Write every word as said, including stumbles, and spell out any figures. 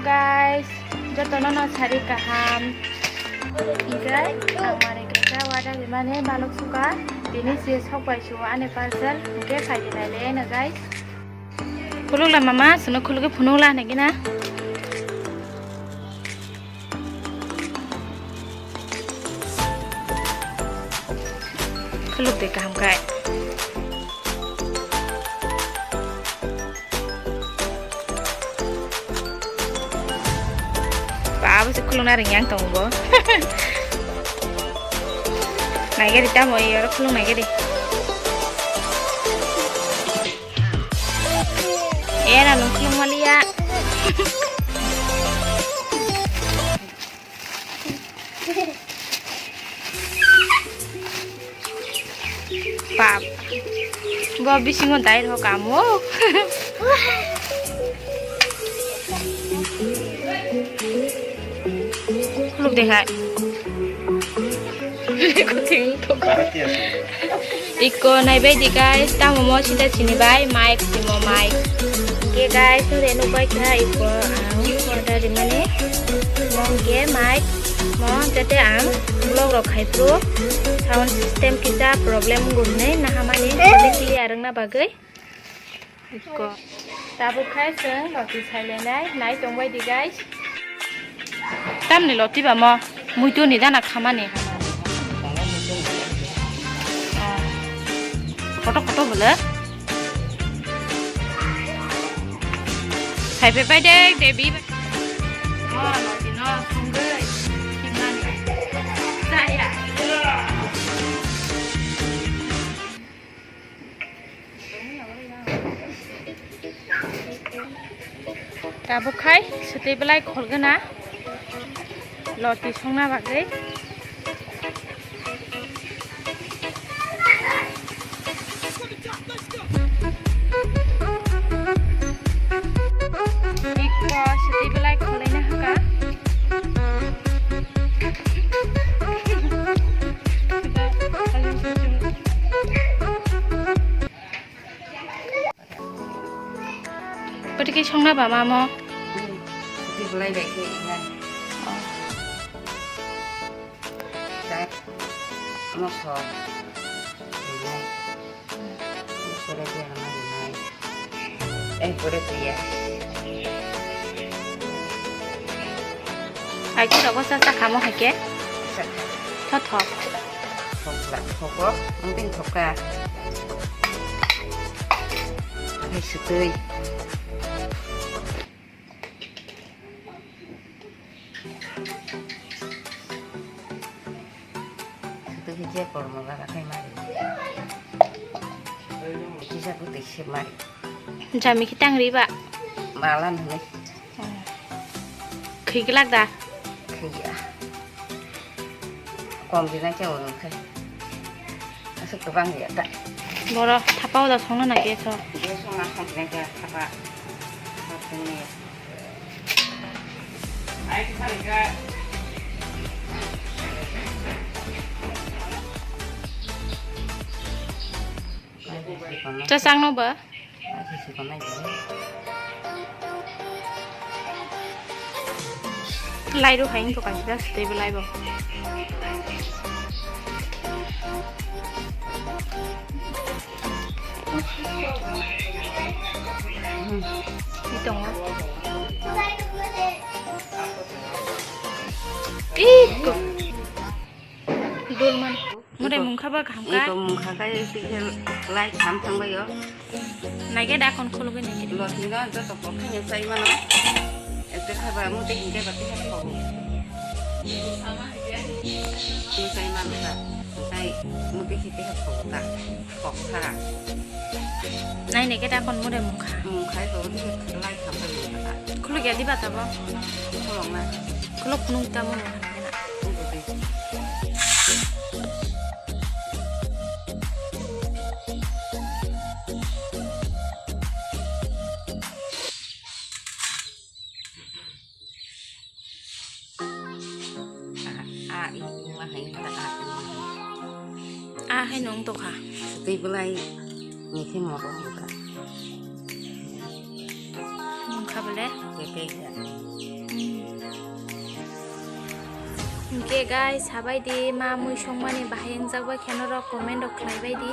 Guys, jotono no sari kaham. Hingke ang manwi kaisa order rimani balok suka. Tini se sok bai suo ani parcel. Hingke khai di nai le na guys. Khuluk la mama, suno khuluk phunuk la nai gina. Khuluk de kaham kai. Ba, abo se khulukna ring yang tongo bo. Naigari tamo, iyoro khuluk naigari. Era nung khuluk maliya. Bap. Bo bisingo dai rok amo. Khuluk de hai. Kuting tok. Iko naibai di guys, tamo mo sita sini bai, mic simo mic. Oke guys, nure nuk bai kha iko ang order rimani. Mo ke mic, mo jate ang vlog rok khai pro. Sound system kisa problem gunne nahamani, jate clear wngna bagwi. Iko. Tabuk khai chwng roti sailainai, nai tongbai di guys. Tamni loti ba mo, muitu ni dana khamani. Koto koto bole. Sai pe pai de, de bi. Oh, loti no sungui, kimani. Saya. Tabuk khai swtwi belai kholgwna loti songna bagwi. Iko swtwi belai kholaina hakha. Bwtwi khe songna ba mamo? Twi belai bai khe inai. Oh. Chak. Moso. Inai. Pore dia ma inai. Eh, pore dia. Ai, khe rogo sa sa khamo hai khe? Sa. Tho tho. Thokla, thogo, mungkin thoka. Hai sutui. Sutui khe je kormo lara khai mari. Kisa kutui se mari. Jami khe tang ri ba? Malan hwnwi. Khwi glak da? Khwi ya. Kom dinai cha oro khai. Aswk kwbang ya ta. Boro thapa o da songna na gas o? Gas o ma song dinai cha thapa. Thapa songni ya. Chasang no ba? Lai rw hai wngkha kaisa da swtwi belai bo. Twi tongo. Ih, ko. Dol man. Mutai mungkha ba kaham ka? Iko mungkha ka, iko lai kaham thang bai o. Naikhe da kon khulugwi naikhe. Lotino joto kok khaina chai mano. Ekte khaba mutai hinkhe ba tisa khogo. Chai mano ka. Tai mutai hinkhe khogo ta. Kok sara. Nai naikhe da kon mutai mungkha. Mungkha iko lai kaham thang bai o. Khulugya diba tabo? Khulok na. Khulok phunuk tamo. A, a, i, ma, hai, ta, a, i, ma, hai. A hai nung tokha. Tei belai, ni khe moro hwnka. Mungkha bole? Tei tei ya. Hwnkhe guys, sabai di ma mui songmani bahai wngjak bai khe norok comment rok khlai bai di.